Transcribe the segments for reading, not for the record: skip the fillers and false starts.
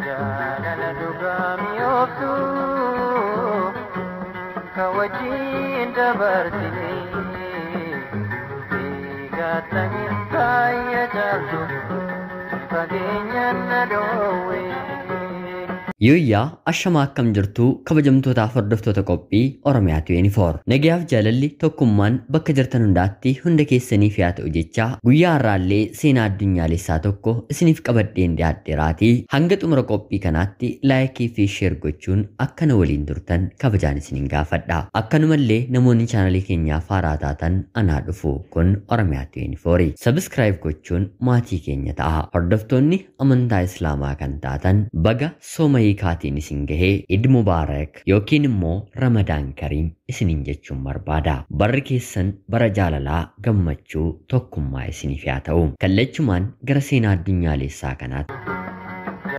Jaalala dhugaami ooftu ka wajjin dabarsine beekatanii baay'ee caaltu fageenyaan na dhoowwe. Yuuyyaa ashamaa akkam jirtuu kabajamtootaaf hordoftoota qophii Oromiyaa 24. Nagayaaf jaalalli tokkummaan bakka jirtan hundaatti hunda keessaniif yaa ta'u jechaa guyyaa har'aallee seenaa addunyaalessaa tokko isiniif qabadheen dhiyaadheeraatii hanga xumura qophii kanaatti laayikii fi sheer gochuun akka na waliin turtan kabajaan isiniin gaafadha. Akkanumallee namoonni chaanalii keenyaaf haaraa taatan anaa dhufu kun Oromiyaa 24. Sabiskiraayib gochuun maatii keenya ta'a. Hordoftoonni amantaa Islaamaa kan taatan baga sooma hiikaatiin isin gahee Eid Mubaarak yookiin immoo Ramadaan Kariim isiniin jechuun barbaada. Barri keessan bara jaalalaa, gammachuu, tokkummaa isiniif haa ta'u. Kallachumaan gara seenaa addunyaalessaa kanaatti.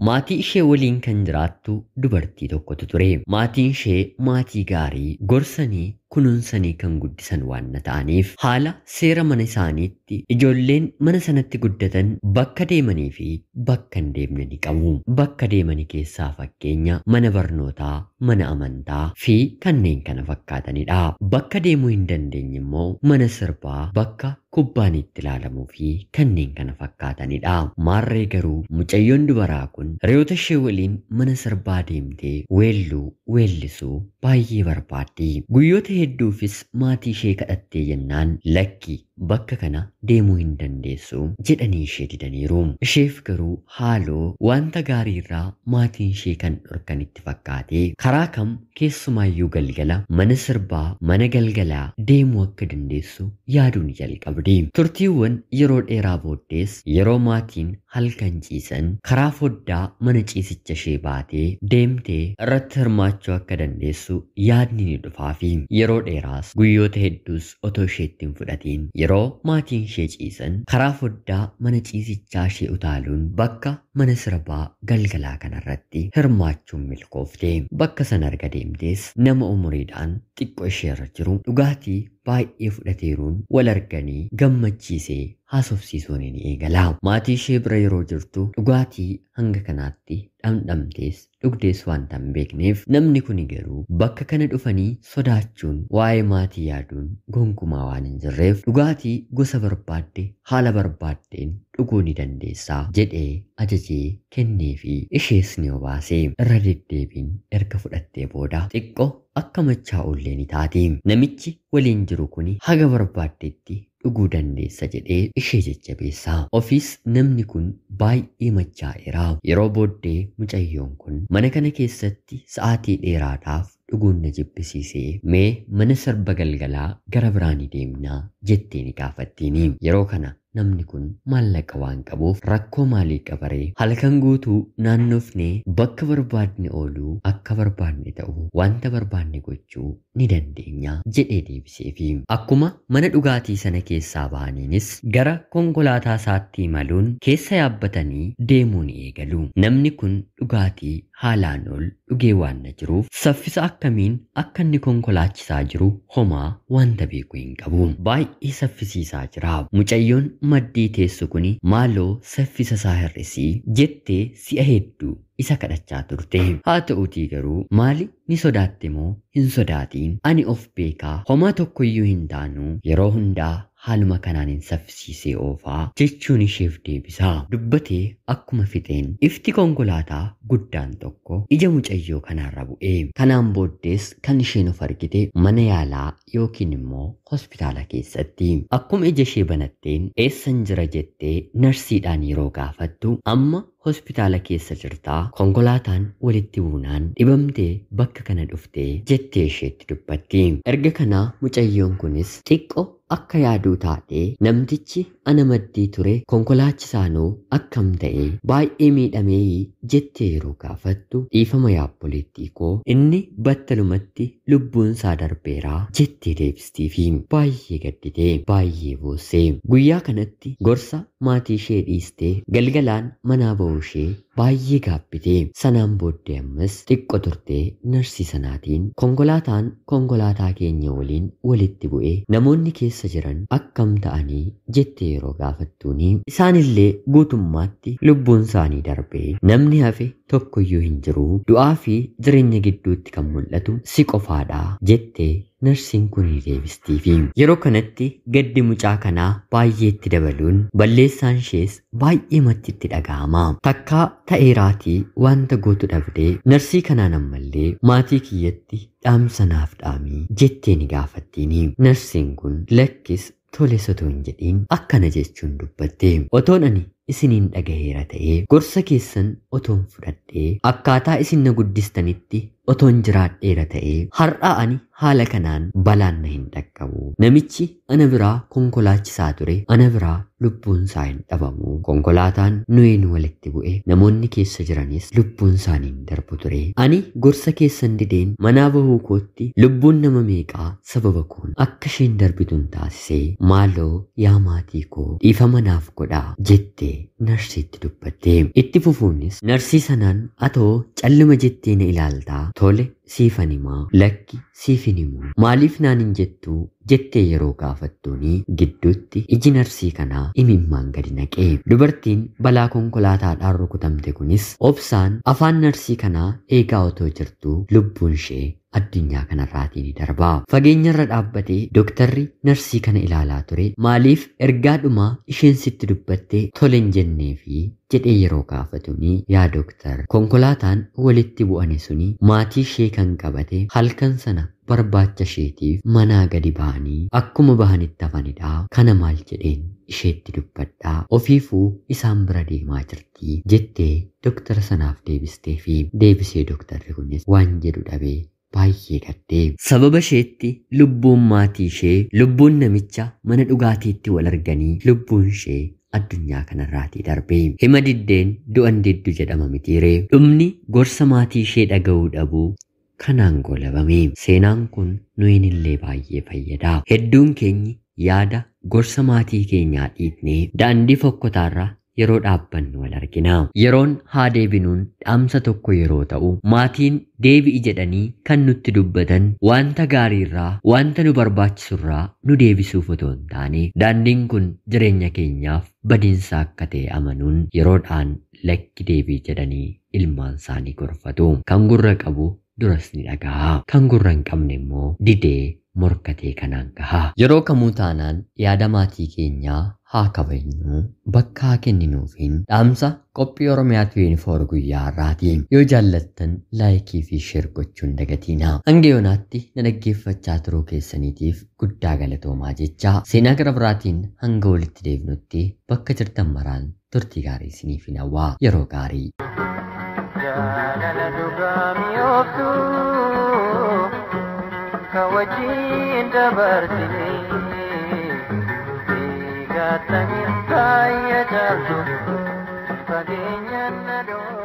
Maatii ishee waliin kan jiraattu dubartii tokkotu ture. Maatiin ishee maatii gaarii gorsanii kunuunsanii kan guddisan waan ta'aniif haala seera mana isaaniitti ijoolleen mana sanatti guddatan bakka deemanii fi bakka hin deemne ni qabu. Bakka deemanii keessaa fakkeenya mana barnootaa, mana amantaa fi kanneen kana fakkaatanidha. Bakka deemuu hin dandeenye immoo mana sirbaa, bakka kubbaan itti ilaalamuu fi kanneen kana fakkaatanidha. Maarree garuu mucayyoon dubaraa kun hiriyoota ishee waliin mana sirbaa deemtee weelluu weellisuu baay'ee barbaaddi. Guyyoota hedduufis maatii ishee kadhattee jennaan lakki bakka kana deemuu hin dandeessu jedhanii ishee didaniiru. Isheef garuu haaloo wanta gaarii irraa maatiin ishee kan dhorkan itti fakkaatee karaa kam keessumaayyuu galgala mana sirbaa mana galgalaa deemuu akka dandeessu yaaduu ni jalqabdi. Turtiiwwan yeroo dheeraa booddees yeroo maatiin halkan ciisan karaa foddaa mana ciisicha ishee baatee deemtee irratti hirmaachuu akka dandeessu yaadni ni dhufaafi. Yeroo dheeraas guyyoota hedduus otoo isheetti hin fudhatiin yeroo maatiin ishee ciisan karaa foddaa mana ciisichaa ishee utaaluun bakka mana sirbaa galgalaa kanarratti hirmaachuun milkoofte. Bakka sana erga deemtees nama umuriidhaan xiqqoo isheerra jiru dhugaatii baay'ee fudhateeruun wal arganii gammachiisee haasofsiisuun ni eegala. Maatii ishee bira yeroo jirtu dhugaatii hanga kanaatti dhamdhamtees dhugdees wanta hin beekneef namni kuni garuu bakka kana dhufanii sodaachuun waa'ee maatii yaaduun gonkumaa waan hin jirreef dhugaatii gosa barbaadde haala barbaaddeen dhuguu ni dandeessaa jedhee ajajee kenneefi ishees ni obaase. Irra deddeebiin erga fudhattee booda xiqqoo akka machaa'ullee ni taati. Namichi waliin jiru kuni haga barbaaddetti dhuguu dandeessa jedhee ishee jajjabeessa. Ofiis namni kun baay'ee machaa'eera. Yeroo booddee mucayyoon kun mana kana keessatti sa'aatii dheeraadhaaf dhuguun na jibbisiisee mee mana sirba galgalaa gara biraa ni deemnaa jettee ni gaafattiini. Yeroo kana namni kun maallaqa waan qabuuf rakkoo maalii qabaree halkan guutuu naannofnee bakka barbaadne ooluu akka barbaadne ta'uu wanta barbaadne gochuu ni dandeenya jedhee deebiseefi. Akkuma mana dhugaatii sana keessaa bahaniinis gara konkolaataa isaatti imaluun keessa yaabbatanii deemuu ni eegalu. Namni kun dhugaatii haalaan ol dhugee waan na jiruuf saffisa akkamiin akka inni konkolaachisaa jiru homaa wanta beeku hin qabu. Baay'ee saffisiisaa jira. Mucayyoon maddii teessu kuni maaloo saffisa isaa hir'isii jettee si'a hedduu isa kadhachaa turte. Haa ta'uutii garuu maali ni sodaatte moo hin sodaatiin ani of beekaa homaa tokkoyyuu hin taanu yeroo hundaa haaluma kanaan hin saffisiisee oofaa jechuun isheef deebisaa. Dubbatee akkuma fixeen ifti konkolaataa guddaan tokko ija mucayyoo kanaarra bu'ee. Kanaan booddees kan isheen of argite mana yaalaa yookiin immoo hospitaala keessatti. Akkuma ija ishee banatteen eessan jira jettee narsiidhaan yeroo gaafattu amma hospitaala keessa jirtaa konkolaataan walitti buunaan dhibamtee bakka kana dhuftee jettee isheetti dubbatti. Erga kanaa mucayyoon kunis xiqqoo akka yaaduu taatee namtichi ana maddii ture konkolaachisaanoo akkam ta'e baay'ee miidhamee jettee yeroo gaafattu dhiifama yaabboleettii koo inni battalumatti lubbuun isaa darbeeraa jettee deebistiifi baay'ee gadditee baay'ee boossee. Guyyaa kanatti gorsa maatii ishee dhiistee galgalaan manaa ba'uu ishee baay'ee gaabbite. Sanaan booddee ammas xiqqoo turtee narsii sanaatiin konkolaataan konkolaataa keenya waliin walitti bu'ee namoonni keessa jiran akkam ta'anii jettee yeroo gaafattuuni isaanillee guutummaatti lubbuun isaanii darbee namni hafe tokkoyyuu hin jiru, du'aa fi jireenya gidduutti kan mul'atu si qofaadha jettee narsiin kun ni deebistiifi. Yeroo kanatti gaddi mucaa kanaa baay'eetti dabaluun balleessaan ishees baay'ee mattitti dhaga'ama. Takkaa ta'eeraatii wanta gootu dhabdee narsii kanaan ammallee maatii kiyyatti dhaamsa naaf dhaamii jettee ni gaafattiini. Narsiin kun lakkis tole osoo hin jedhiin akkana jechuun dubbatte. Otoon ani isiniin dhagaheera ta'ee gorsa keessan otoon fudhadhee akkaataa isin na guddistanitti otoon jiraadheera ta'ee har'a ani haala kanaan balaan na hin dhaqqabu. Namichi ana biraa konkolaachisaa ture ana biraa lubbuun isaa hin dhabamu. Konkolaataan nuyin walitti bu'e namoonni keessa jiranis lubbuun isaanii hin darbu ture. Ani gorsa keessan dideen manaa bahuu kootti lubbuun nama meeqaa sababa koon akka isheen darbitu hin taasisee maaloo yaa maatii koo dhiifama naaf godhaa jettee narsiitti dubbatte. Itti fufuunis narsii sanaan atoo calluma jettee na ilaaltaa, tole siifan himaa, lakki siifin himuu, maaliif naan hin jettuu jettee yeroo gaafattuuni gidduutti iji narsii kanaa imimmaan gadi naqee. Dubartiin balaa konkolaataadhaan rukutamte kunis obsaan afaan narsii kanaa eegaa otoo jirtuu lubbuun ishee addunyaa kanarraatii ni darbaa. Fageenyarra dhaabbatee dooktarri narsii kana ilaalaa ture maaliif ergaa dhumaa isheen sitti dubbattee tole hin jenneefi jedhee yeroo gaafatuni yaa dooktar, konkolaataan walitti bu'ani suni maatii ishee kan qabate halkan sana barbaacha isheetiif manaa gadi ba'anii akkuma bahanitti hafanidha. Kana maal jedheen isheetti dubbadhaa, ofiifuu isaan bira deemaa jirti jettee dooktara sanaaf deebistee fi deebisee dooktarri kunis waan jedhu dhabee baay'ee gaddee. Sababa isheetti lubbuun maatii ishee, lubbuun namicha mana dhugaatiitti wal arganii lubbuun ishee addunyaa kanarraatii darbee. Hima diddeen du'an diddu jedhama mitiiree. Dhumni gorsa maatii ishee dhaga'uu dhabuu kanaan golabame. Seenaan kun nuyin illee baay'ee fayyada. Hedduun keenyi yaada gorsa maatii keenyaa dhiifnee daandii fokkotaarra yeroo dhaabbannu wal argina. Yeroon haa deebinuun dhaamsa tokko yeroo ta'u, maatiin deebi'i jedhanii kan nutti dubbatan wanta gaariirraa, wanta nu barbaachisurraa nu deebisuuf otoo hin taane daandiin kun jireenya keenyaaf badiinsa akka ta'e amanuun yeroodhaan lakki deebii jedhanii ilmaan isaanii gorfatu. Kan gurra qabu duras ni dhaga'a. Kan gurra hin qabne immoo didee morkatee kanaan gaha. Yeroo kamuu taanaan yaada maatii keenyaa haa kabajnu, bakka haa kenninuufiin dhaamsa qophii Oromiyaa 24 guyyaa har'aati. Yoo jaallattan laayikii fi sheer gochuun dagatiina. Hanga yoonaatti na dhaggeeffachaa turuu keessaniitiif guddaa galatoomaa jecha seenaa gara biraatiin hanga walitti deebinutti bakka jirtan maraan turtii gaarii isiniif hin hawwaa. Yeroo gaarii. Jaalala dhugaa mi'ooftu ka wajjin dabarsine eegattanii baay'ee caaltu fageenyaan na dhoo.